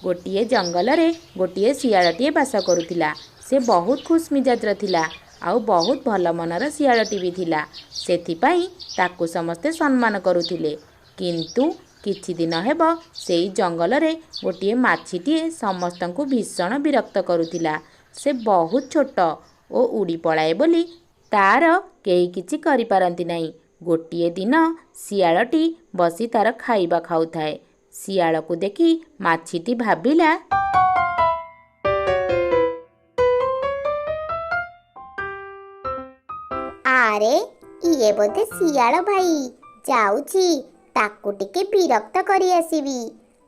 ଗୋଟିଏ ଜଙ୍ଗଲରେ ଗୋଟିଏ ଶିଆଳଟିଏ ବାସ କରୁଥିଲା। ସେ ବହୁତ ଖୁସ୍ ମିଜାଜର ଥିଲା ଆଉ ବହୁତ ଭଲ ମନର ଶିଆଳଟି ବି ଥିଲା। ସେଥିପାଇଁ ତାକୁ ସମସ୍ତେ ସମ୍ମାନ କରୁଥିଲେ। କିନ୍ତୁ କିଛି ଦିନ ହେବ ସେଇ ଜଙ୍ଗଲରେ ଗୋଟିଏ ମାଛିଟିଏ ସମସ୍ତଙ୍କୁ ଭୀଷଣ ବିରକ୍ତ କରୁଥିଲା। ସେ ବହୁତ ଛୋଟ ଓ ଉଡ଼ି ପଳାଏ ବୋଲି ତା'ର କେହି କିଛି କରିପାରନ୍ତି ନାହିଁ। ଗୋଟିଏ ଦିନ ଶିଆଳଟି ବସି ତା'ର ଖାଇବା ଖାଉଥାଏ। ଶିଆଳକୁ ଦେଖି ମାଛିଟି ଭାବିଲା, ଆରେ, ଇଏ ବୋଧେ ଶିଆଳ ଭାଇ। ଯାଉଛି, ତାକୁ ଟିକେ ବିରକ୍ତ କରି ଆସିବି।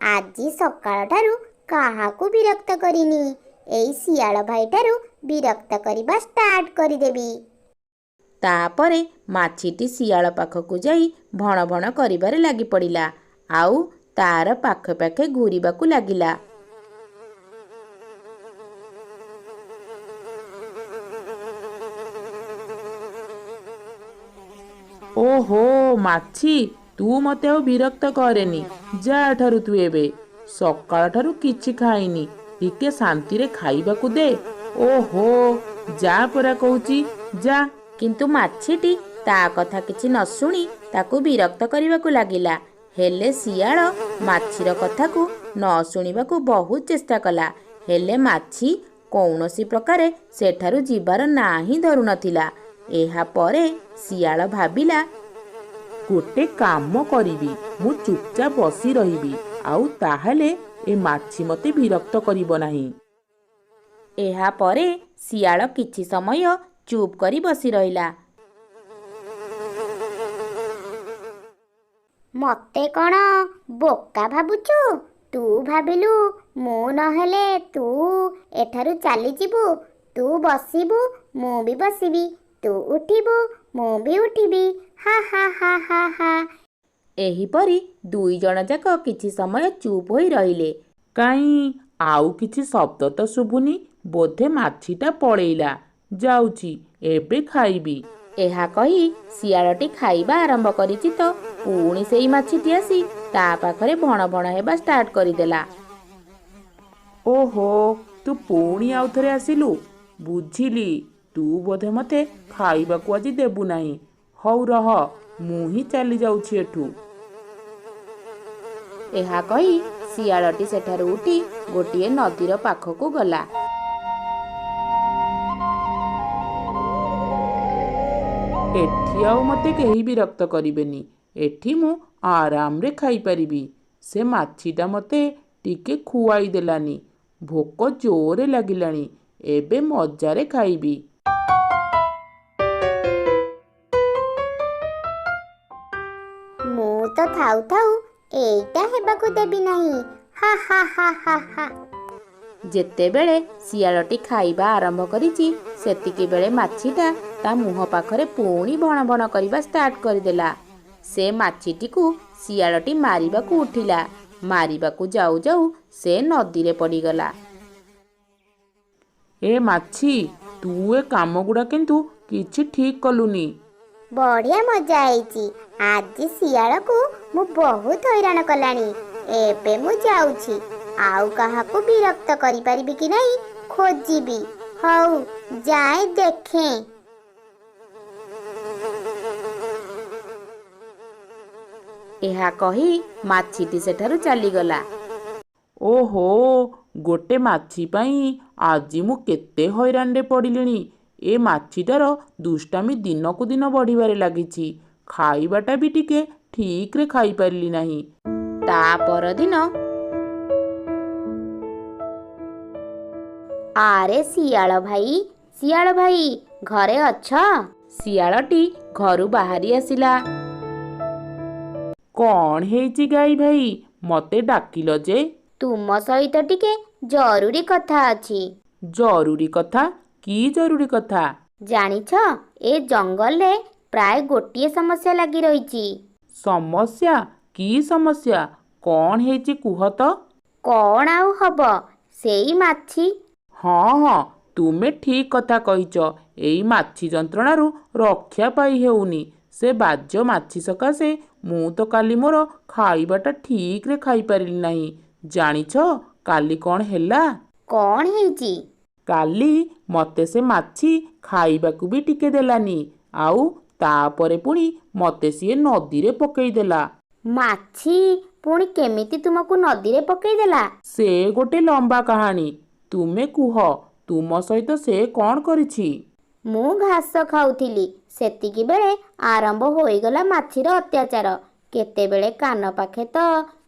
ଆଜି ସକାଳଠାରୁ କାହାକୁ ବିରକ୍ତ କରିନି, ଏଇ ଶିଆଳ ଭାଇଠାରୁ ବିରକ୍ତ କରିବା ଷ୍ଟାର୍ଟ କରିଦେବି। ତାପରେ ମାଛିଟି ଶିଆଳ ପାଖକୁ ଯାଇ ଭଣ ଭଣ କରିବାରେ ଲାଗିପଡ଼ିଲା ଆଉ ତା'ର ପାଖେ ପାଖେ ଘୂରିବାକୁ ଲାଗିଲା। ଓହୋ ମାଛି, ତୁ ମୋତେ ଆଉ ବିରକ୍ତ କରେନି। ଯା ଏଠାରୁ ତୁ ଏବେ। ସକାଳଠାରୁ କିଛି ଖାଇନି, ଟିକେ ଶାନ୍ତିରେ ଖାଇବାକୁ ଦେ। ଓହୋ, ଯା ପରା କହୁଛି, ଯା। କିନ୍ତୁ ମାଛିଟି ତା କଥା କିଛି ନ ଶୁଣି ତାକୁ ବିରକ୍ତ କରିବାକୁ ଲାଗିଲା। ହେଲେ ଶିଆଳ ମାଛିର କଥାକୁ ନ ଶୁଣିବାକୁ ବହୁତ ଚେଷ୍ଟା କଲା। ହେଲେ ମାଛି କୌଣସି ପ୍ରକାରେ ସେଠାରୁ ଯିବାର ନାଁ ହିଁ ଧରୁନଥିଲା। ଏହାପରେ ଶିଆଳ ଭାବିଲା, ଗୋଟେ କାମ କରିବି, ମୁଁ ଚୁପଚାପ ବସି ରହିବି ଆଉ ତାହେଲେ ଏ ମାଛି ମୋତେ ବିରକ୍ତ କରିବ ନାହିଁ। ଏହାପରେ ଶିଆଳ କିଛି ସମୟ ଚୁପ୍ କରି ବସି ରହିଲା। ମତେ କ'ଣ ବୋକା ଭାବୁଛୁ? ତୁ ଭାବିଲୁ ମୁଁ ନହେଲେ ତୁ ଏଠାରୁ ଚାଲିଯିବୁ? ତୁ ବସିବୁ, ମୁଁ ବି ବସିବି। ତୁ ଉଠିବୁ, ମୁଁ ବି ଉଠିବି। ହା ହା ହା ହା ହା। ଏହିପରି ଦୁଇ ଜଣ ଯାକ କିଛି ସମୟ ଚୁପ୍ ହୋଇ ରହିଲେ। କାଇଁ, ଆଉ କିଛି ଶବ୍ଦ ତ ଶୁଭୁନି। ବୋଧେ ମାଛିଟା ପଳେଇଲା। ଯାଉଛି, ଏବେ ଖାଇବି। ଏହା କହି ଶିଆଳଟି ଖାଇବା ଆରମ୍ଭ କରିଛି ତ ପୁଣି ସେଇ ମାଛିଟି ଆସି ତା ପାଖରେ ଭଣ ଭଣ ହେବା ଷ୍ଟାର୍ଟ କରିଦେଲା। ଓହୋ, ତୁ ପୁଣି ଆଉଥରେ ଆସିଲୁ। ବୁଝିଲି, ତୁ ବୋଧେ ମୋତେ ଖାଇବାକୁ ଆଜି ଦେବୁ ନାହିଁ। ହଉ ରହ, ମୁଁ ହିଁ ଚାଲି ଯାଉଛି ଏଠୁ। ଏହା କହି ଶିଆଳଟି ସେଠାରୁ ଉଠି ଗୋଟିଏ ନଦୀର ପାଖକୁ ଗଲା। ଏଠି ଆଉ ମୋତେ କେହି ବିରକ୍ତ କରିବେନି। ଏଠି ମୁଁ ଆରାମରେ ଖାଇପାରିବି। ସେ ମାଛିଟା ମୋତେ ଟିକେ ଖୁଆଇ ଦେଲାନି। ଭୋକ ଜୋରରେ ଲାଗିଲାଣି, ଏବେ ମଜାରେ ଖାଇବି। ମୁଁ ତ ଥାଉ ଥାଉ ଏଇଟା ହେବାକୁ ଦେବି ନାହିଁ। ହା ହା ହା ହା ହା। ଯେତେବେଳେ ଶିଆଳଟି ଖାଇବା ଆରମ୍ଭ କରିଛି, ସେତିକି ବେଳେ ମାଛିଟା ତା ମୁହଁ ପାଖରେ ପୁଣି ଭଣ ଭଣ କରିବା ଷ୍ଟାର୍ଟ କରିଦେଲା। ସେ ମାଛିଟିକୁ ଶିଆଳଟି ମାରିବାକୁ ଉଠିଲା। ମାରିବାକୁ ଯାଉ ଯାଉ ସେ ନଦୀରେ ପଡ଼ିଗଲା। ଏ ମାଛି, ତୁ ଏ କାମ ଗୁଡ଼ା କିନ୍ତୁ କିଛି ଠିକ୍ କଲୁନି। ବଢ଼ିଆ ମଜା ହେଇଛି। ଆଜି ଶିଆଳକୁ ମୁଁ ବହୁତ ହଇରାଣ କଲାଣି। ଏବେ ମୁଁ ଯାଉଛି, ଆଉ କାହାକୁ ବିରକ୍ତ କରିପାରିବି କି ନାହିଁ ଖୋଜିବି। ହଉ, ଯାଏ ଦେଖେଁ। ଏହା କହି ମାଛିଟି ସେଠାରୁ ଚାଲିଗଲା। ଓହୋ, ଗୋଟେ ମାଛି ପାଇଁ ଆଜି ମୁଁ କେତେ ହଇରାଣରେ ପଡ଼ିଲିଣି। ଏ ମାଛିଟାର ଦୁଷ୍ଟାମି ଦିନକୁ ଦିନ ବଢ଼ିବାରେ ଲାଗିଛି। ଖାଇବାଟା ବି ଟିକେ ଠିକରେ ଖାଇପାରିଲି ନାହିଁ। ତା ପରଦିନ, ଆରେ ଶିଆଳ ଭାଇ, ଶିଆଳ ଭାଇ, ଘରେ ଅଛ? ଶିଆଳଟି ଘରୁ ବାହାରି ଆସିଲା। କ'ଣ ହେଇଛି ଗାଈ ଭାଇ, ମୋତେ ଡାକିଲ ଯେ? ତୁମ ସହିତ ଟିକେ ଜରୁରୀ କଥା ଅଛି। ଜରୁରୀ କଥା? କି ଜରୁରୀ କଥା? ଜାଣିଛ, ଏ ଜଙ୍ଗଲରେ ପ୍ରାୟ ଗୋଟିଏ ସମସ୍ୟା ଲାଗି ରହିଛି। ସମସ୍ୟା? କି ସମସ୍ୟା? କ'ଣ ହେଇଛି କୁହ ତ? କ'ଣ ଆଉ ହବ, ସେଇ ମାଛି। ହଁ ହଁ, ତୁମେ ଠିକ୍ କଥା କହିଛ। ଏଇ ମାଛି ଯନ୍ତ୍ରଣାରୁ ରକ୍ଷା ପାଇ ହେଉନି। ସେ ବାଜ୍ୟ ମାଛି ସକାଶେ ମୁଁ ତ କାଲି ମୋର ଖାଇବାଟା ଠିକରେ ଖାଇପାରିଲି ନାହିଁ। ଜାଣିଛ, କାଲି କ'ଣ ହେଲା? କ'ଣ ହେଇଛି? କାଲି ମୋତେ ସେ ମାଛି ଖାଇବାକୁ ବି ଟିକେ ଦେଲାନି, ଆଉ ତାପରେ ପୁଣି ମୋତେ ସିଏ ନଦୀରେ ପକେଇଦେଲା। ମାଛି ପୁଣି କେମିତି ତୁମକୁ ନଦୀରେ ପକେଇଦେଲା? ସେ ଗୋଟେ ଲମ୍ବା କାହାଣୀ। ତୁମେ କୁହ, ତୁମ ସହିତ ସେ କ'ଣ କରିଛି? ମୁଁ ଘାସ ଖାଉଥିଲି, ସେତିକି ବେଳେ ଆରମ୍ଭ ହୋଇଗଲା ମାଛିର ଅତ୍ୟାଚାର। କେତେବେଳେ କାନ ପାଖେ ତ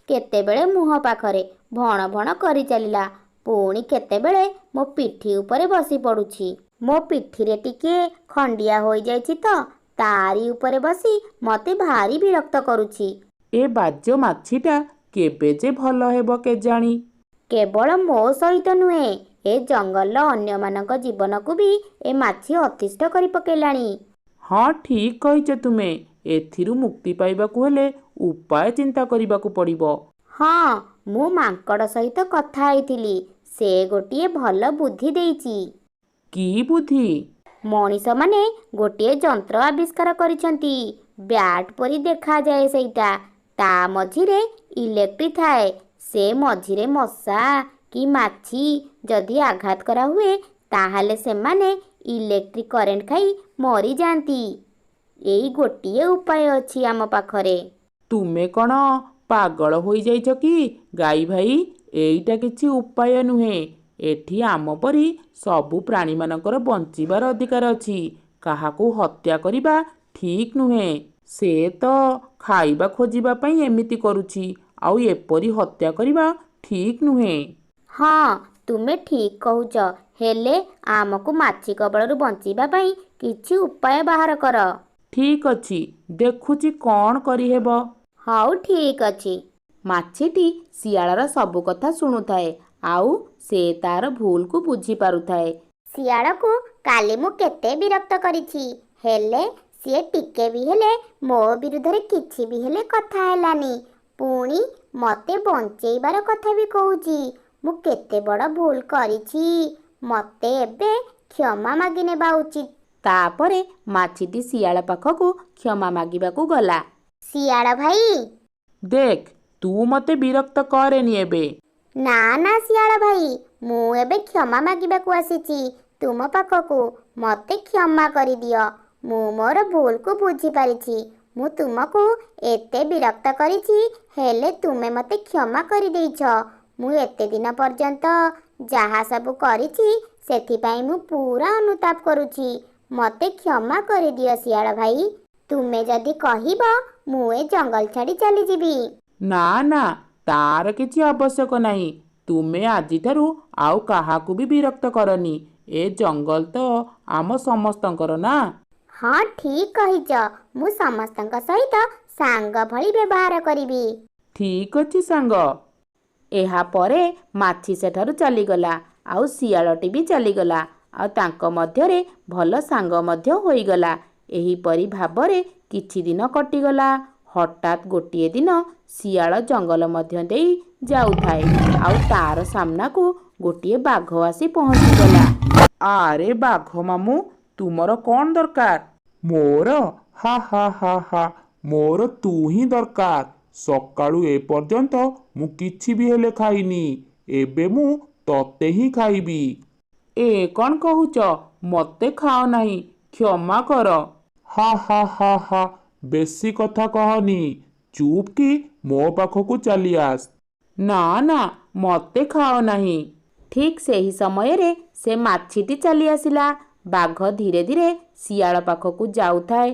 କେତେବେଳେ ମୁହଁ ପାଖରେ ଭଣ ଭଣ କରିଚାଲିଲା। ପୁଣି କେତେବେଳେ ମୋ ପିଠି ଉପରେ ବସି ପଡୁଛି। ମୋ ପିଠିରେ ଟିକେ ଖଣ୍ଡିଆ ହୋଇଯାଇଛି ତ, ତାରି ଉପରେ ବସି ମୋତେ ଭାରି ବିରକ୍ତ କରୁଛି। ଏ ବାଜ୍ୟ ମାଛିଟା କେବେ ଯେ ଭଲ ହେବ କେଜାଣି। କେବଳ ମୋ ସହିତ ନୁହେଁ, ଏ ଜଙ୍ଗଲର ଅନ୍ୟମାନଙ୍କ ଜୀବନକୁ ବି ଏ ମାଛି ଅତିଷ୍ଠ କରି ପକେଇଲାଣି। ହଁ, ଠିକ୍ କହିଛ ତୁମେ। ଏଥିରୁ ମୁକ୍ତି ପାଇବାକୁ ହେଲେ ଉପାୟ ଚିନ୍ତା କରିବାକୁ ପଡ଼ିବ। ହଁ, ମୁଁ ମାଙ୍କଡ଼ ସହିତ କଥା ହେଇଥିଲି। ସେ ଗୋଟିଏ ଭଲ ବୁଦ୍ଧି ଦେଇଛି। କି ବୁଦ୍ଧି? ମଣିଷମାନେ ଗୋଟିଏ ଯନ୍ତ୍ର ଆବିଷ୍କାର କରିଛନ୍ତି। ବ୍ୟାଟ୍ ପରି ଦେଖାଯାଏ ସେଇଟା। ତା ମଝିରେ ଇଲେକ୍ଟ୍ରି ଥାଏ। ସେ ମଝିରେ ମଶା କି ମାଛି ଯଦି ଆଘାତ କରାହୁଏ, ତାହେଲେ ସେମାନେ ଇଲେକ୍ଟ୍ରି କରେଣ୍ଟ ଖାଇ ମରିଯାଆନ୍ତି। ଏଇ ଗୋଟିଏ ଉପାୟ ଅଛି ଆମ ପାଖରେ। ତୁମେ କ'ଣ ପାଗଳ ହୋଇଯାଇଛ କି ଗାଈ ଭାଇ? ଏଇଟା କିଛି ଉପାୟ ନୁହେଁ। ଏଠି ଆମ ପରି ସବୁ ପ୍ରାଣୀମାନଙ୍କର ବଞ୍ଚିବାର ଅଧିକାର ଅଛି। କାହାକୁ ହତ୍ୟା କରିବା ଠିକ୍ ନୁହେଁ। ସେ ତ ଖାଇବା ଖୋଜିବା ପାଇଁ ଏମିତି କରୁଛି, ଆଉ ଏପରି ହତ୍ୟା କରିବା ଠିକ୍ ନୁହେଁ। ହଁ, ତୁମେ ଠିକ୍ କହୁଛ। ହେଲେ ଆମକୁ ମାଛି କବଳରୁ ବଞ୍ଚିବା ପାଇଁ କିଛି ଉପାୟ ବାହାର କର। ଠିକ୍ ଅଛି, ଦେଖୁଛି କ'ଣ କରିହେବ। ହଉ, ଠିକ୍ ଅଛି। ମାଛିଟି ଶିଆଳର ସବୁ କଥା ଶୁଣୁଥାଏ ଆଉ ସେ ତାର ଭୁଲକୁ ବୁଝିପାରୁଥାଏ। ଶିଆଳକୁ କାଲି ମୁଁ କେତେ ବିରକ୍ତ କରିଛି, ହେଲେ ସିଏ ଟିକେ ବି ହେଲେ ମୋ ବିରୁଦ୍ଧରେ କିଛି ବି ହେଲେ କଥା ହେଲାନି। ପୁଣି ମୋତେ ବଞ୍ଚେଇବାର କଥା ବି କହୁଛି। ମୁଁ କେତେ ବଡ଼ ଭୁଲ କରିଛି। ମୋତେ ଏବେ କ୍ଷମା ମାଗିନେବା ଉଚିତ। ତାପରେ ମାଛିଟି ଶିଆଳ ପାଖକୁ କ୍ଷମା ମାଗିବାକୁ ଗଲା। ଶିଆଳ ଭାଇ। ଦେଖ, ତୁ ମୋତେ ବିରକ୍ତ କରେନି ଏବେ। ନା ନା ଶିଆଳ ଭାଇ, ମୁଁ ଏବେ କ୍ଷମା ମାଗିବାକୁ ଆସିଛି ତୁମ ପାଖକୁ। ମୋତେ କ୍ଷମା କରିଦିଅ। ମୁଁ ମୋର ଭୁଲକୁ ବୁଝିପାରିଛି। ମୁଁ ତୁମକୁ ଏତେ ବିରକ୍ତ କରିଛି, ହେଲେ ତୁମେ ମୋତେ କ୍ଷମା କରିଦେଇଛ। ମୁଁ ଏତେ ଦିନ ପର୍ଯ୍ୟନ୍ତ ଯାହା ସବୁ କରିଛି, ସେଥିପାଇଁ ମୁଁ ପୁରା ଅନୁତାପ କରୁଛି। ମୋତେ କ୍ଷମା କରିଦିଅ ଶିଆଳ ଭାଇ। ତୁମେ ଯଦି କହିବ, ମୁଁ ଏ ଜଙ୍ଗଲ ଛାଡ଼ି ଚାଲିଯିବି। ନା ନା, ତାର କିଛି ଆବଶ୍ୟକ ନାହିଁ। ତୁମେ ଆଜିଠାରୁ ଆଉ କାହାକୁ ବି ବିରକ୍ତ କରନି। ଏ ଜଙ୍ଗଲ ତ ଆମ ସମସ୍ତଙ୍କର ନା। ହଁ, ଠିକ୍ କହିଛ। ମୁଁ ସମସ୍ତଙ୍କ ସହିତ ସାଙ୍ଗ ଭଳି ବ୍ୟବହାର କରିବି। ଠିକ୍ ଅଛି ସାଙ୍ଗ। ଏହାପରେ ମାଛି ସେଠାରୁ ଚାଲିଗଲା ଆଉ ଶିଆଳଟି ବି ଚାଲିଗଲା, ଆଉ ତାଙ୍କ ମଧ୍ୟରେ ଭଲ ସାଙ୍ଗ ମଧ୍ୟ ହୋଇଗଲା। ଏହିପରି ଭାବରେ କିଛି ଦିନ କଟିଗଲା। ହଠାତ୍ ଗୋଟିଏ ଦିନ ଶିଆଳ ଜଙ୍ଗଲ ମଧ୍ୟ ଦେଇ ଯାଉଥାଏ, ଆଉ ତାର ସାମ୍ନାକୁ ଗୋଟିଏ ବାଘ ଆସି ପହଞ୍ଚିଗଲା। ଆରେ ବାଘ ମାମୁଁ, ତୁମର କ'ଣ ଦରକାର? ମୋର? ହା ହା ହା ହା, ମୋର ତୁ ହିଁ ଦରକାର। ସକାଳୁ ଏ ପର୍ଯ୍ୟନ୍ତ ମୁଁ କିଛି ବି ହେଲେ ଖାଇନି। ଏବେ ମୁଁ ତତେ ହିଁ ଖାଇବି। ଏ କ'ଣ କହୁଛ? ମୋତେ ଖାଅ ନାହିଁ, କ୍ଷମା କର। ହା ହା ହା ହା, ବେଶୀ କଥା କହନି, ଚୁପ୍ କି ମୋ ପାଖକୁ ଚାଲି ଆସ। ନା ନା, ମୋତେ ଖାଅ ନାହିଁ। ଠିକ୍ ସେହି ସମୟରେ ସେ ମାଛିଟି ଚାଲି ଆସିଲା। ବାଘ ଧୀରେ ଧୀରେ ଶିଆଳ ପାଖକୁ ଯାଉଥାଏ।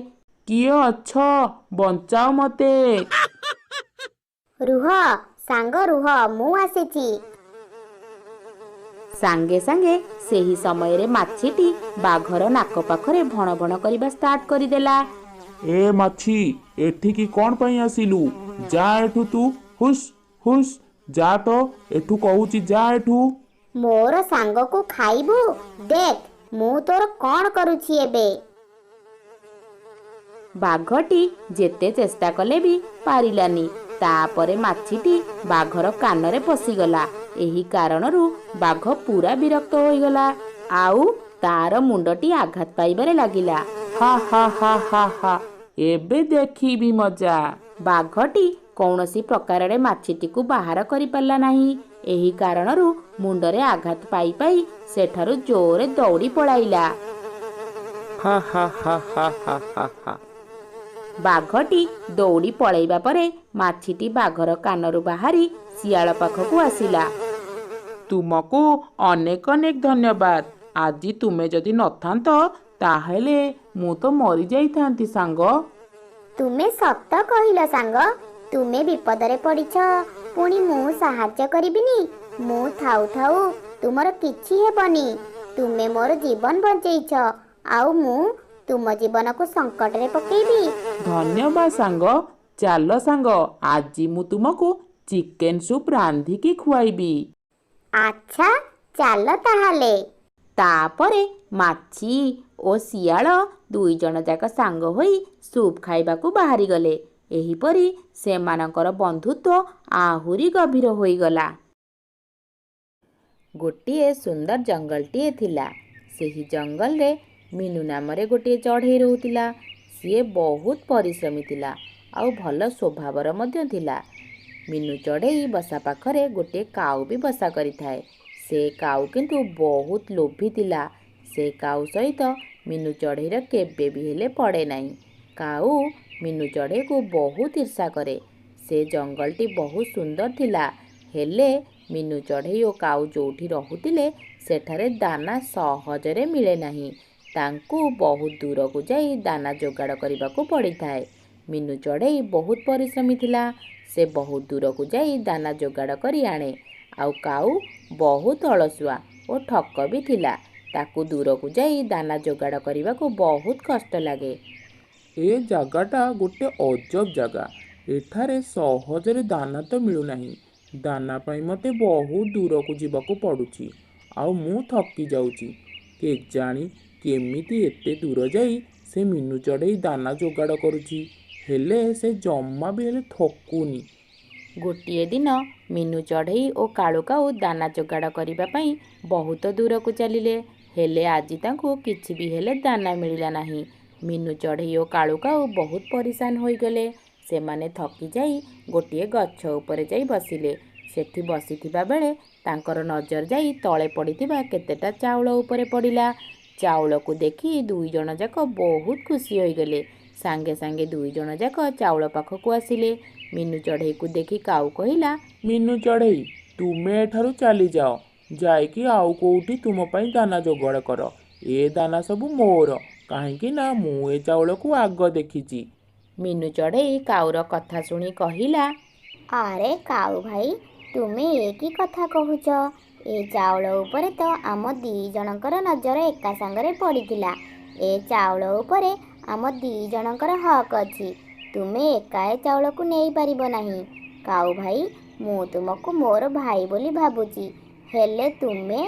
କିଏ ଅଛ? ବଞ୍ଚାଅ ମୋତେ। ରୁହ ସାଙ୍ଗ ରୁହ, ମୁଁ ଆସିଛି। ସାଙ୍ଗେ ସାଙ୍ଗେ ସେହି ସମୟରେ ମାଛିଟି ବାଘର ନାକ ପାଖରେ ଭଣ ଭଣ କରିବା ଷ୍ଟାର୍ଟ କରିଦେଲା। ଏ ମାଛି, ଏଠିକି କ'ଣ ପାଇଁ ଆସିଲୁ? ଯା ଏଠୁ ତୁ, ହୁସ୍ ହୁସ୍, ଯା ତ ଏଠୁ କହୁଛି, ଯା ଏଠୁ। ମୋର ସାଙ୍ଗକୁ ଖାଇବୁ? ଦେଖ ମୁଁ ତୋର କ'ଣ କରୁଛି ଏବେ। ବାଘଟି ଯେତେ ଚେଷ୍ଟା କଲେ ବି ପାରିଲାନି। ତାପରେ ମାଛିଟି ବାଘର କାନରେ ପଶିଗଲା। ଏହି କାରଣରୁ ବାଘ ପୁରା ବିରକ୍ତ ହୋଇଗଲା ଆଉ ତାର ମୁଣ୍ଡଟି ଆଘାତ ପାଇବାରେ ଲାଗିଲା। ହା ହା ହା ହା ହା, ଏବେ ଦେଖିବି ମଜା। ବାଘଟି କୌଣସି ପ୍ରକାରରେ ମାଛିଟିକୁ ବାହାର କରିପାରିଲା ନାହିଁ। ଏହି କାରଣରୁ ମୁଣ୍ଡରେ ଆଘାତ ପାଇ ପାଇ ସେଠାରୁ ଜୋରରେ ଦୌଡ଼ି ପଳାଇଲା। ହା ହା ହା ହା ହା ହା ହା। ବାଘଟି ଦୌଡ଼ି ପଳାଇବା ପରେ ମାଛିଟି ବାଘର କାନରୁ ବାହାରି ଶିଆଳ ପାଖକୁ ଆସିଲା। ତୁମକୁ ଅନେକ ଅନେକ ଧନ୍ୟବାଦ। ଆଜି ତୁମେ ଯଦି ନଥାନ୍ତ ତାହେଲେ ମୁଁ ତ ମରିଯାଇଥାନ୍ତି ସାଙ୍ଗ। ତୁମେ ସତ କହିଲ ସାଙ୍ଗ, ତୁମେ ବିପଦରେ ପଡ଼ିଛ, ପୁଣି ମୁଁ ସାହାଯ୍ୟ କରିବିନି? ମୁଁ ଥାଉ ଥାଉ ତୁମର କିଛି ହେବନି। ତୁମେ ମୋର ଜୀବନ ବଞ୍ଚେଇଛ, ଆଉ ମୁଁ ତୁମ ଜୀବନକୁ ସଙ୍କଟରେ ପକେଇବି? ଧନ୍ୟବାଦ ସାଙ୍ଗ। ଚାଲ ସାଙ୍ଗ, ଆଜି ମୁଁ ତୁମକୁ ଚିକେନ ସୁପ୍ ରାନ୍ଧିକି ଖୁଆଇବି। ଆଚ୍ଛା, ଚାଲ ତାହେଲେ। ତାପରେ ମାଛି ଓ ଶିଆଳ ଦୁଇ ଜଣ ଯାକ ସାଙ୍ଗ ହୋଇ ସୁପ୍ ଖାଇବାକୁ ବାହାରିଗଲେ। ଏହିପରି ସେମାନଙ୍କର ବନ୍ଧୁତ୍ୱ ଆହୁରି ଗଭୀର ହୋଇଗଲା। ଗୋଟିଏ ସୁନ୍ଦର ଜଙ୍ଗଲଟିଏ ଥିଲା। ସେହି ଜଙ୍ଗଲରେ ମିନୁ ନାମରେ ଗୋଟିଏ ଚଢ଼େଇ ରହୁଥିଲା। ସିଏ ବହୁତ ପରିଶ୍ରମୀ ଥିଲା ଆଉ ଭଲ ସ୍ୱଭାବର ମଧ୍ୟ ଥିଲା। ମିନୁ ଚଢ଼େଇ ବସା ପାଖରେ ଗୋଟିଏ କାଉ ବି ବସା କରିଥାଏ। ସେ କାଉ କିନ୍ତୁ ବହୁତ ଲୋଭୀ ଥିଲା। ସେ କାଉ ସହିତ ମିନୁ ଚଢ଼େଇର କେବେ ବି ହେଲେ ପଡ଼େ ନାହିଁ। କାଉ ମିନୁ ଚଢ଼େଇକୁ ବହୁତ ଈର୍ଷା କରେ। ସେ ଜଙ୍ଗଲଟି ବହୁତ ସୁନ୍ଦର ଥିଲା, ହେଲେ ମିନୁ ଚଢ଼େଇ ଓ କାଉ ଯେଉଁଠି ରହୁଥିଲେ ସେଠାରେ ଦାନା ସହଜରେ ମିଳେ ନାହିଁ। ତାଙ୍କୁ ବହୁତ ଦୂରକୁ ଯାଇ ଦାନା ଯୋଗାଡ଼ କରିବାକୁ ପଡ଼ିଥାଏ। ମିନୁ ଚଢ଼େଇ ବହୁତ ପରିଶ୍ରମୀ ଥିଲା। ସେ ବହୁତ ଦୂରକୁ ଯାଇ ଦାନା ଯୋଗାଡ଼ କରି ଆଣେ, ଆଉ କାଉ ବହୁତ ଅଳସୁଆ ଓ ଠକ ବି ଥିଲା। ତାକୁ ଦୂରକୁ ଯାଇ ଦାନା ଯୋଗାଡ଼ କରିବାକୁ ବହୁତ କଷ୍ଟ ଲାଗେ। ଏ ଜାଗାଟା ଗୋଟେ ଅଜବ ଜାଗା। ଏଠାରେ ସହଜରେ ଦାନା ତ ମିଳୁନାହିଁ। ଦାନା ପାଇଁ ମୋତେ ବହୁତ ଦୂରକୁ ଯିବାକୁ ପଡ଼ୁଛି, ଆଉ ମୁଁ ଥକି ଯାଉଛି। କେଜାଣି କେମିତି ଏତେ ଦୂର ଯାଇ ସେ ମିନୁ ଚଢ଼େଇ ଦାନା ଯୋଗାଡ଼ କରୁଛି, ହେଲେ ସେ ଜମା ବି ହେଲେ ଥକୁନି। ଗୋଟିଏ ଦିନ ମିନୁ ଚଢ଼େଇ ଓ କାଳୁ କାଉ ଦାନା ଯୋଗାଡ଼ କରିବା ପାଇଁ ବହୁତ ଦୂରକୁ ଚାଲିଲେ। ହେଲେ ଆଜି ତାଙ୍କୁ କିଛି ବି ହେଲେ ଦାନା ମିଳିଲା ନାହିଁ। ମିନୁ ଚଢ଼େଇ ଓ କାଳୁ କାଉ ବହୁତ ପରିଶାନ ହୋଇଗଲେ। ସେମାନେ ଥକି ଯାଇ ଗୋଟିଏ ଗଛ ଉପରେ ଯାଇ ବସିଲେ। ସେଠି ବସିଥିବା ବେଳେ ତାଙ୍କର ନଜର ଯାଇ ତଳେ ପଡ଼ିଥିବା କେତେଟା ଚାଉଳ ଉପରେ ପଡ଼ିଲା। ଚାଉଳକୁ ଦେଖି ଦୁଇ ଜଣ ଯାକ ବହୁତ ଖୁସି ହୋଇଗଲେ। ସାଙ୍ଗେ ସାଙ୍ଗେ ଦୁଇ ଜଣ ଯାକ ଚାଉଳ ପାଖକୁ ଆସିଲେ। ମିନୁ ଚଢ଼େଇକୁ ଦେଖି କାଉ କହିଲା, ମିନୁ ଚଢ଼େଇ, ତୁମେ ଏଠାରୁ ଚାଲିଯାଅ। ଯାଇକି ଆଉ କୋଉଠି ତୁମ ପାଇଁ ଦାନା ଯୋଗାଡ଼ କର। ଏ ଦାନା ସବୁ ମୋର, କାହିଁକି ନା ମୁଁ ଏ ଚାଉଳକୁ ଆଗ ଦେଖିଛି। ମିନୁ ଚଢ଼େଇ କାଉର କଥା ଶୁଣି କହିଲା, ଆରେ କାଉ ଭାଇ, ତୁମେ ଏ କି କଥା କହୁଛ? ଏ ଚାଉଳ ଉପରେ ତ ଆମ ଦି ଜଣଙ୍କର ନଜର ଏକା ସାଙ୍ଗରେ ପଡ଼ିଥିଲା। ଏ ଚାଉଳ ଉପରେ ଆମ ଦି ଜଣଙ୍କର ହକ୍ ଅଛି। ତୁମେ ଏକା ଏ ଚାଉଳକୁ ନେଇପାରିବ ନାହିଁ। କାଉ ଭାଇ, ମୁଁ ତୁମକୁ ମୋର ଭାଇ ବୋଲି ଭାବୁଛି, ହେଲେ ତୁମେ?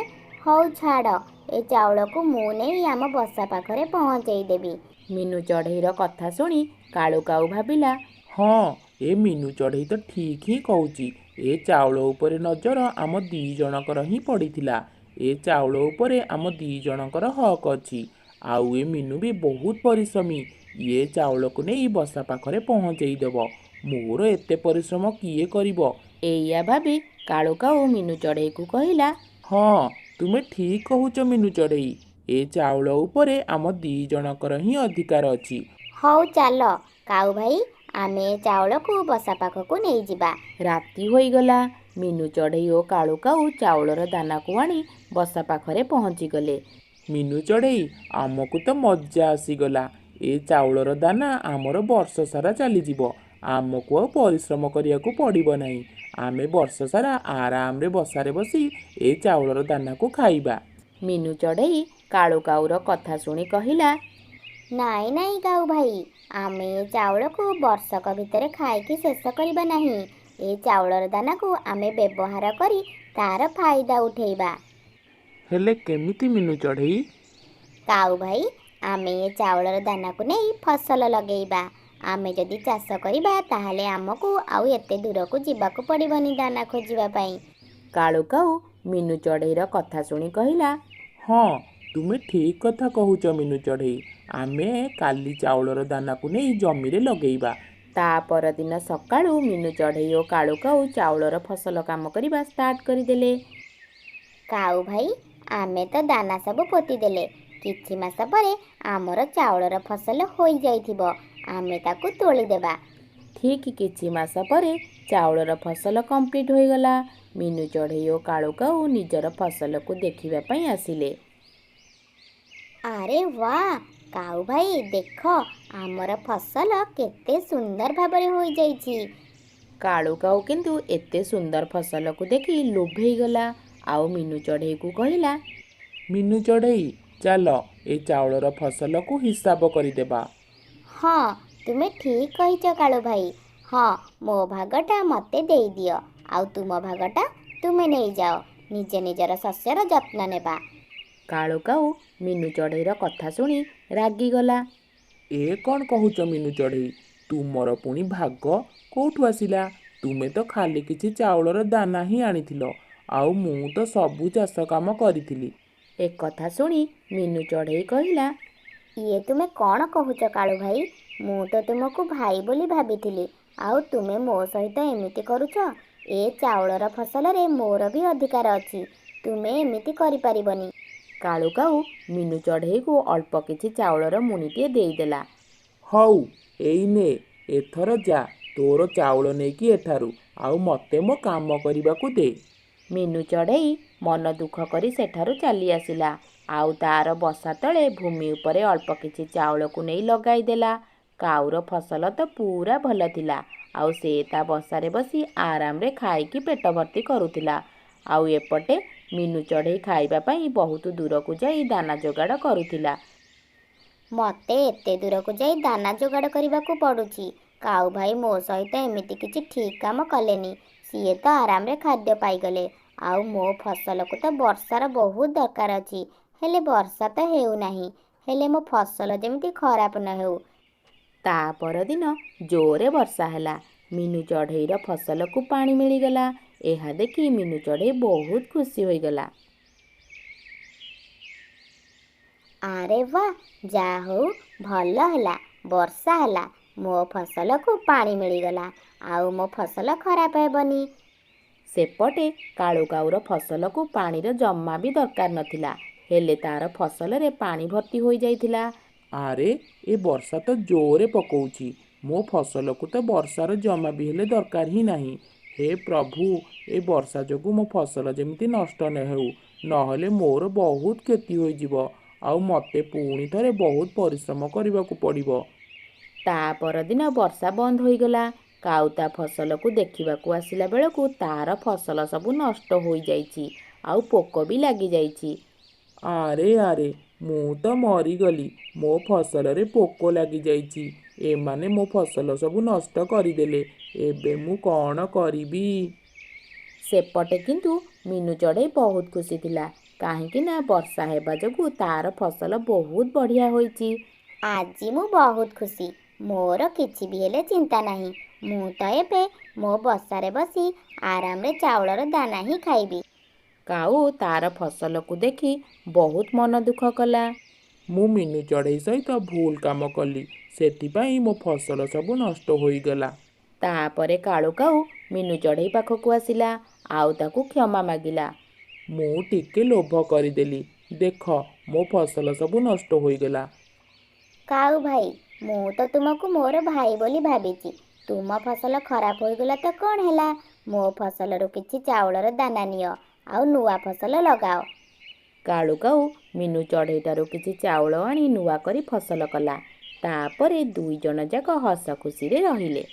ହଉ ଛାଡ଼, ଏ ଚାଉଳକୁ ମୁଁ ନେଇ ଆମ ବସା ପାଖରେ ପହଞ୍ଚେଇ ଦେବି। ମିନୁ ଚଢ଼େଇର କଥା ଶୁଣି କାଳୁ କାଉ ଭାବିଲା, ହଁ, ଏ ମିନୁ ଚଢ଼େଇ ତ ଠିକ୍ ହିଁ କହୁଛି। ଏ ଚାଉଳ ଉପରେ ନଜର ଆମ ଦି ଜଣଙ୍କର ହିଁ ପଡ଼ିଥିଲା। ଏ ଚାଉଳ ଉପରେ ଆମ ଦି ଜଣଙ୍କର ହକ୍ ଅଛି। ଆଉ ଏ ମିନୁ ବି ବହୁତ ପରିଶ୍ରମୀ। ଇଏ ଚାଉଳକୁ ନେଇ ବସା ପାଖରେ ପହଞ୍ଚେଇ ଦେବ। ମୋର ଏତେ ପରିଶ୍ରମ କିଏ କରିବ? ଏଇଆ ଭାବି କାଳୁ କାଉ ମିନୁ ଚଢ଼େଇକୁ କହିଲା, ହଁ, ତୁମେ ଠିକ୍ କହୁଛ ମିନୁ ଚଢ଼େଇ। ଏ ଚାଉଳ ଉପରେ ଆମ ଦି ଜଣଙ୍କର ହିଁ ଅଧିକାର ଅଛି। ହଉ ଚାଲ କାଉ ଭାଇ, ଆମେ ଏ ଚାଉଳକୁ ବସା ପାଖକୁ ନେଇଯିବା। ରାତି ହୋଇଗଲା। ମିନୁ ଚଢ଼େଇ ଓ କାଳୁ କାଉ ଚାଉଳର ଦାନାକୁ ଆଣି ବସା ପାଖରେ ପହଞ୍ଚିଗଲେ। ମିନୁ ଚଢ଼େଇ, ଆମକୁ ତ ମଜା ଆସିଗଲା। ଏ ଚାଉଳର ଦାନା ଆମର ବର୍ଷ ସାରା ଚାଲିଯିବ। ଆମକୁ ଆଉ ପରିଶ୍ରମ କରିବାକୁ ପଡ଼ିବ ନାହିଁ। ଆମେ ବର୍ଷ ସାରା ଆରାମରେ ବସାରେ ବସି ଏ ଚାଉଳର ଦାନାକୁ ଖାଇବା। ମିନୁ ଚଢ଼େଇ କାଳୁ କାଉର କଥା ଶୁଣି କହିଲା, ନାଇଁ ନାଇଁ କାଉ ଭାଇ, ଆମେ ଏ ଚାଉଳକୁ ବର୍ଷକ ଭିତରେ ଖାଇକି ଶେଷ କରିବା ନାହିଁ। ଏ ଚାଉଳର ଦାନାକୁ ଆମେ ବ୍ୟବହାର କରି ତାର ଫାଇଦା ଉଠେଇବା। ହେଲେ କେମିତି ମିନୁ ଚଢ଼େଇ? କାଉ ଭାଇ, ଆମେ ଏ ଚାଉଳର ଦାନାକୁ ନେଇ ଫସଲ ଲଗେଇବା। ଆମେ ଯଦି ଚାଷ କରିବା ତାହେଲେ ଆମକୁ ଆଉ ଏତେ ଦୂରକୁ ଯିବାକୁ ପଡ଼ିବନି ଦାନା ଖୋଜିବା ପାଇଁ। କାଳୁ କାଉ ମିନୁ ଚଢ଼େଇର କଥା ଶୁଣି କହିଲା, ହଁ, ତୁମେ ଠିକ୍ କଥା କହୁଛ ମିନୁ ଚଢ଼େଇ। ଆମେ କାଲି ଚାଉଳର ଦାନାକୁ ନେଇ ଜମିରେ ଲଗେଇବା। ତା ପରଦିନ ସକାଳୁ ମିନୁ ଚଢ଼େଇ ଓ କାଳୁ କାଉ ଚାଉଳର ଫସଲ କାମ କରିବା ଷ୍ଟାର୍ଟ କରିଦେଲେ। କାଉ ଭାଇ, ଆମେ ତ ଦାନା ସବୁ ପୋତିଦେଲେ। କିଛି ମାସ ପରେ ଆମର ଚାଉଳର ଫସଲ ହୋଇଯାଇଥିବ, ଆମେ ତାକୁ ତୋଳିଦେବା। ଠିକ୍ କିଛି ମାସ ପରେ ଚାଉଳର ଫସଲ କମ୍ପ୍ଲିଟ୍ ହୋଇଗଲା। ମିନୁ ଚଢ଼େଇ ଓ କାଳୁ କାଉ ନିଜର ଫସଲକୁ ଦେଖିବା ପାଇଁ ଆସିଲେ। ଆରେ ୱା, କାଉ ଭାଇ, ଦେଖ ଆମର ଫସଲ କେତେ ସୁନ୍ଦର ଭାବରେ ହୋଇଯାଇଛି। କାଳୁ କାଉ କିନ୍ତୁ ଏତେ ସୁନ୍ଦର ଫସଲକୁ ଦେଖି ଲୋଭେଇଗଲା ଆଉ ମିନୁ ଚଢ଼େଇକୁ କହିଲା, ମିନୁ ଚଢ଼େଇ, ଚାଲ ଏ ଚାଉଳର ଫସଲକୁ ହିସାବ କରିଦେବା। ହଁ, ତୁମେ ଠିକ୍ କହିଛ କାଳୁ ଭାଇ। ହଁ, ମୋ ଭାଗଟା ମୋତେ ଦେଇଦିଅ ଆଉ ତୁମ ଭାଗଟା ତୁମେ ନେଇଯାଅ। ନିଜ ନିଜର ଶସ୍ୟର ଯତ୍ନ ନେବା। କାଳୁ କାଉ ମିନୁ ଚଢ଼େଇର କଥା ଶୁଣି ରାଗିଗଲା। ଏ କ'ଣ କହୁଛ ମିନୁ ଚଢ଼େଇ? ତୁମର ପୁଣି ଭାଗ କୋଉଠୁ ଆସିଲା? ତୁମେ ତ ଖାଲି କିଛି ଚାଉଳର ଦାନା ହିଁ ଆଣିଥିଲ, ଆଉ ମୁଁ ତ ସବୁ ଚାଷ କାମ କରିଥିଲି। ଏକଥା ଶୁଣି ମିନୁ ଚଢ଼େଇ କହିଲା, ଇଏ ତୁମେ କ'ଣ କହୁଛ କାଳୁ ଭାଇ? ମୁଁ ତ ତୁମକୁ ଭାଇ ବୋଲି ଭାବିଥିଲି, ଆଉ ତୁମେ ମୋ ସହିତ ଏମିତି କରୁଛ। ଏ ଚାଉଳର ଫସଲରେ ମୋର ବି ଅଧିକାର ଅଛି। ତୁମେ ଏମିତି କରିପାରିବନି। କାଳୁ କାଉ ମିନୁ ଚଢ଼େଇକୁ ଅଳ୍ପ କିଛି ଚାଉଳର ମୁଣିଟିଏ ଦେଇଦେଲା। ହଉ, ଏଇ ନେ, ଏଥର ଯା ତୋର ଚାଉଳ ନେଇକି ଏଠାରୁ, ଆଉ ମୋତେ ମୋ କାମ କରିବାକୁ ଦେ। ମିନୁ ଚଢ଼େଇ ମନ ଦୁଃଖ କରି ସେଠାରୁ ଚାଲି ଆସିଲା ଆଉ ତାର ବସା ତଳେ ଭୂମି ଉପରେ ଅଳ୍ପ କିଛି ଚାଉଳକୁ ନେଇ ଲଗାଇଦେଲା। କାଉର ଫସଲ ତ ପୁରା ଭଲ ଥିଲା ଆଉ ସେ ତା ବସାରେ ବସି ଆରାମରେ ଖାଇକି ପେଟ ଭର୍ତ୍ତି କରୁଥିଲା। ଆଉ ଏପଟେ ମିନୁ ଚଢ଼େଇ ଖାଇବା ପାଇଁ ବହୁତ ଦୂରକୁ ଯାଇ ଦାନା ଯୋଗାଡ଼ କରୁଥିଲା। ମୋତେ ଏତେ ଦୂରକୁ ଯାଇ ଦାନା ଯୋଗାଡ଼ କରିବାକୁ ପଡ଼ୁଛି। କାଉ ଭାଇ ମୋ ସହିତ ଏମିତି କିଛି ଠିକ୍ କାମ କଲେନି। ସିଏ ତ ଆରାମରେ ଖାଦ୍ୟ ପାଇଗଲେ, ଆଉ ମୋ ଫସଲକୁ ତ ବର୍ଷାର ବହୁତ ଦରକାର ଅଛି, ହେଲେ ବର୍ଷା ତ ହେଉନାହିଁ। ହେଲେ ମୋ ଫସଲ ଯେମିତି ଖରାପ ନ ହେଉ। ତା ପରଦିନ ଜୋରରେ ବର୍ଷା ହେଲା। ମିନୁ ଚଢ଼େଇର ଫସଲକୁ ପାଣି ମିଳିଗଲା। ଏହା ଦେଖି ମିନୁ ଚଢ଼େଇ ବହୁତ ଖୁସି ହୋଇଗଲା। ଆରେ ବା, ଯାହା ହଉ ଭଲ ହେଲା, ବର୍ଷା ହେଲା, ମୋ ଫସଲକୁ ପାଣି ମିଳିଗଲା, ଆଉ ମୋ ଫସଲ ଖରାପ ହେବନି। ସେପଟେ କାଳୁ କାଉର ଫସଲକୁ ପାଣିର ଜମା ବି ଦରକାର ନଥିଲା, ହେଲେ ତାର ଫସଲରେ ପାଣି ଭର୍ତ୍ତି ହୋଇଯାଇଥିଲା। ଆରେ, ଏ ବର୍ଷା ତ ଜୋରେ ପକଉଛି, ମୋ ଫସଲକୁ ତ ବର୍ଷାର ଜମା ବି ହେଲେ ଦରକାର ହିଁ ନାହିଁ। ହେ ପ୍ରଭୁ, ଏ ବର୍ଷା ଯୋଗୁଁ ମୋ ଫସଲ ଯେମିତି ନଷ୍ଟ ନ ହେଉ, ନହେଲେ ମୋର ବହୁତ କ୍ଷତି ହୋଇଯିବ ଆଉ ମୋତେ ପୁଣି ଥରେ ବହୁତ ପରିଶ୍ରମ କରିବାକୁ ପଡ଼ିବ। ତା ପରଦିନ ବର୍ଷା ବନ୍ଦ ହୋଇଗଲା। କାଉ ତା ଫସଲକୁ ଦେଖିବାକୁ ଆସିଲା ବେଳକୁ ତାର ଫସଲ ସବୁ ନଷ୍ଟ ହୋଇଯାଇଛି ଆଉ ପୋକ ବି ଲାଗିଯାଇଛି। ଆରେ ଆରେ, ମୁଁ ତ ମରିଗଲି, ମୋ ଫସଲରେ ପୋକ ଲାଗିଯାଇଛି। ଏମାନେ ମୋ ଫସଲ ସବୁ ନଷ୍ଟ କରିଦେଲେ। ଏବେ ମୁଁ କ'ଣ କରିବି? ସେପଟେ କିନ୍ତୁ ମିନୁ ଚଢ଼େଇ ବହୁତ ଖୁସି ଥିଲା, କାହିଁକି ନା ବର୍ଷା ହେବା ଯୋଗୁଁ ତାର ଫସଲ ବହୁତ ବଢ଼ିଆ ହୋଇଛି। ଆଜି ମୁଁ ବହୁତ ଖୁସି। ମୋର କିଛି ବି ହେଲେ ଚିନ୍ତା ନାହିଁ। ମୁଁ ତ ଏବେ ମୋ ବସାରେ ବସି ଆରାମରେ ଚାଉଳର ଦାନା ହିଁ ଖାଇବି। କାଉ ତାର ଫସଲକୁ ଦେଖି ବହୁତ ମନ ଦୁଃଖ କଲା। ମୁଁ ମିନୁ ଚଢ଼େଇ ସହିତ ଭୁଲ କାମ କଲି, ସେଥିପାଇଁ ମୋ ଫସଲ ସବୁ ନଷ୍ଟ ହୋଇଗଲା। ତାପରେ କାଳୁ କାଉ ମିନୁ ଚଢ଼େଇ ପାଖକୁ ଆସିଲା ଆଉ ତାକୁ କ୍ଷମା ମାଗିଲା। ମୁଁ ଟିକେ ଲୋଭ କରିଦେଲି, ଦେଖ ମୋ ଫସଲ ସବୁ ନଷ୍ଟ ହୋଇଗଲା। କାଉ ଭାଇ, ମୁଁ ତ ତୁମକୁ ମୋର ଭାଇ ବୋଲି ଭାବିଛି। ତୁମ ଫସଲ ଖରାପ ହୋଇଗଲା ତ କ'ଣ ହେଲା? ମୋ ଫସଲରୁ କିଛି ଚାଉଳର ଦାନା ନିଅ ଆଉ ନୂଆ ଫସଲ ଲଗାଅ। କାଳୁ କାଉ ମିନୁ ଚଢ଼େଇଠାରୁ କିଛି ଚାଉଳ ଆଣି ନୂଆ କରି ଫସଲ କଲା। ତାପରେ ଦୁଇ ଜଣ ଯାକ ହସ ଖୁସିରେ ରହିଲେ।